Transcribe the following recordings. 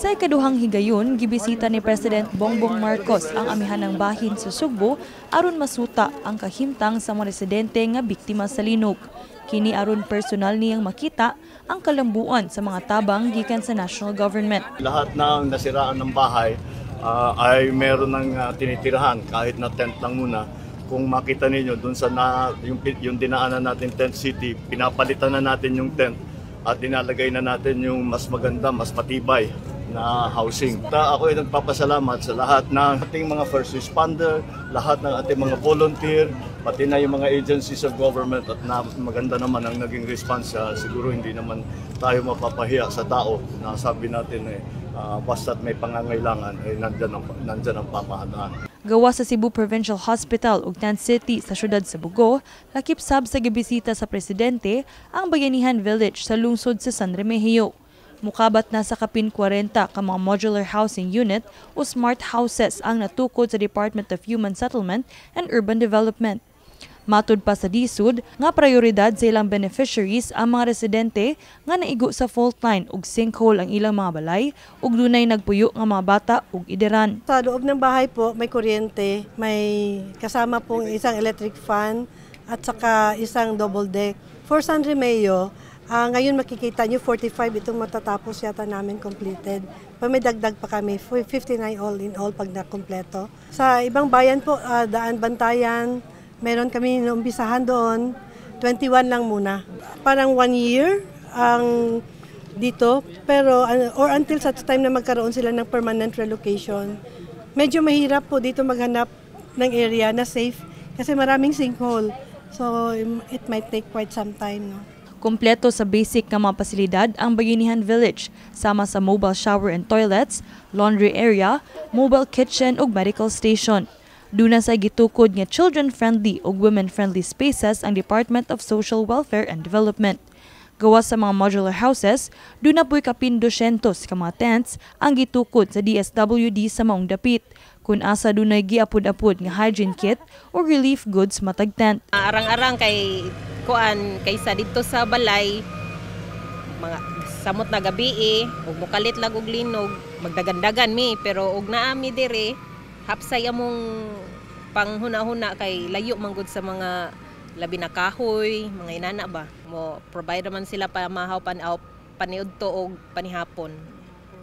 Sa ikaduhang higayon, gibisita ni President Bongbong Marcos ang amihanang bahin sa Sugbo aron masuta ang kahimtang sa mga residente nga biktima sa linog. Kini aron personal niyang makita ang kalambuan sa mga tabang gikan sa national government. Lahat ng nasiraan ng bahay ay meron ng tinitirahan kahit na tent lang muna. Kung makita ninyo doon sa na, yung dinaanan natin tent city, pinapalitan na natin yung tent at dinalagay na natin yung mas maganda, mas matibay na housing. Ako ay nagpapasalamat sa lahat ng ating mga first responder, lahat ng ating mga volunteer, pati na yung mga agencies of government at na, maganda naman ang naging response. Siguro hindi naman tayo mapapahiya sa tao na sabi natin eh, basta't may pangangailangan ay nandyan ang pamahalaan. Gawas sa Cebu Provincial Hospital ug Tent City sa syudad sa Bogo, lakip sab sa gibisita sa presidente ang Bayanihan Village sa lungsod sa San Remigio. Mukabat na sa kapin 40 ka mga modular housing unit o smart houses ang natukod sa Department of Human Settlement and Urban Development. Matud pa sa DHSUD nga prioridad sa ilang beneficiaries ang mga residente nga naigo sa fault line ug sinkhole ang ilang mga balay ug dunay nagpuyo nga mga bata ug ideran. Sa loob ng bahay po, may kuryente, may kasama pong isang electric fan at saka isang double deck. For San Remigio, ngayon makikita nyo 45 itong matatapos yata namin completed. Pa may dagdag pa kami, 59 all in all pag nakompleto. Sa ibang bayan po, Daan Bantayan, meron kami naumpisahan doon, 21 lang muna. Parang one year ang dito, pero or until such time na magkaroon sila ng permanent relocation. Medyo mahirap po dito maghanap ng area na safe kasi maraming sinkhole. So it might take quite some time, no? Kompleto sa basic nga mga pasilidad ang Bayanihan Village, sama sa mobile shower and toilets, laundry area, mobile kitchen ug medical station. Duna sa gitukod nga children-friendly ug women-friendly spaces ang Department of Social Welfare and Development. Gawas sa mga modular houses, duna po'y kapin 200 ka mga tents ang gitukod sa DSWD sa maong dapit, kung asa dunay giapod-apod nga hygiene kit o relief goods matag tent. Arang-arang kay kuan kaysa didto sa balay, mga samot na gabi eh, ug mukalit lang og linog, magdagandagan mi, pero og naa mi diri, hapsay among panghuna-huna kay layo man gud sa mga labi na kahoy, mga inana ba. Mo provide man sila pamahaw pan paniudto og panihapon.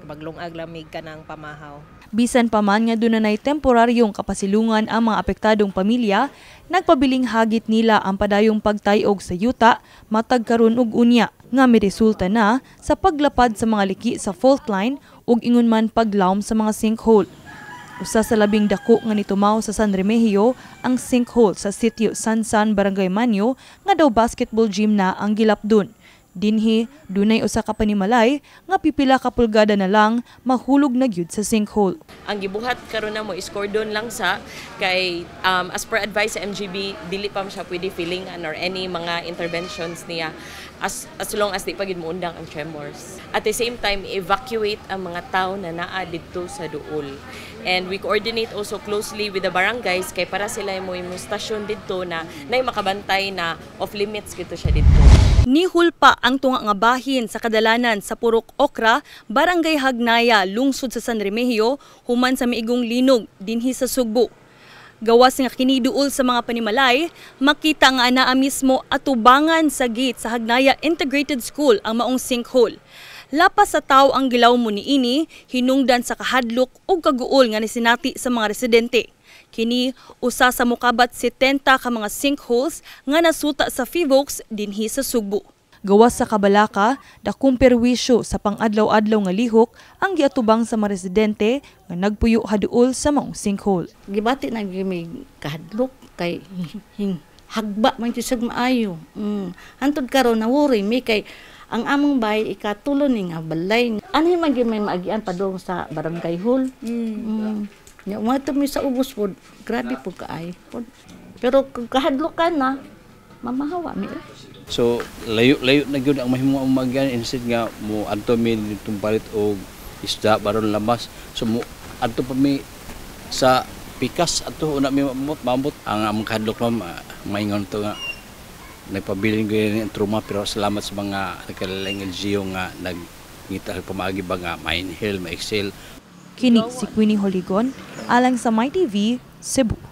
Maglungag lamig ka ng pamahaw. Bisan pa man nga dunay temporaryong kapasilungan ang mga apektadong pamilya, nagpabiling hagit nila ang padayong pagtayog sa yuta matag karon ug unya nga miresulta na sa paglapad sa mga liki sa fault line ug ingon man paglawom sa mga sinkhole. Usa sa labing dako nga nitumaw sa San Remigio ang sinkhole sa sitio Sansan, Barangay Manyo, nga daw basketball gym na ang gilapdon. Dinhi, dunay usa ka panimalay nga pipila ka pulgada na lang mahulog na gyud sa sinkhole. Ang gibuhat karon namo is cordon lang sa kay as per advice sa MGB, dili pa man siya pwede filling or any mga interventions niya as long as di pa gid moundang ang tremors. At the same time, evacuate ang mga tao na naa didto sa duol. And we coordinate also closely with the barangays kay para sila mo yung stasyon didto na nay makabantay na off limits gito siya didto. Nihulpa ang tunga nga bahin sa kadalanan sa Purok Okra, Barangay Hagnaya, lungsod sa San Remigio, human sa miigong linog dinhi sa Sugbo. Gawas nga kiniduol sa mga panimalay, makita nga anaa mismo atubangan sa gate sa Hagnaya Integrated School ang maong sinkhole. Lapas sa tao ang gilaw mo niini, hinungdan sa kahadlok ug kaguol nga nisinati sa mga residente. Kini usa sa mukabat 70 ka mga sinkholes nga nasuta sa Phivolcs dinhi sa Sugbo. Gawas sa kabalaka, dakong perwisyo sa pang-adlaw-adlaw nga lihok ang giatubang sa mga residente nga nagpuyo haduol sa maong sinkhole. Gibati na gyud may kahadlok kay hing, hagba man jud siya maayo. Hantod karon na worry mi kay ang among bahay ikatulo ni nga balay. Anhi man gyud may maagian padung sa barangay hall. Nya mga mi sa ubos pod, grabe po kaayo pod. Pero kung kahadlok ka na, mamahawa mi. So layo-layo na gyud ang mahimo ang maagian instead nga mo adto mi ditong palit og isda baron lamas. So mo adto pa mi sa pikas adto una mi maamot ang among kahadlok, ma'am, maingon to nga nagpabilin ko ang trauma, pero salamat sa mga nagkalaing LGU nga nag Ngita pamaagi ba nga ma-inhale, ma-exhale. Kini si Queenie Holigon alang sa MyTV, Cebu.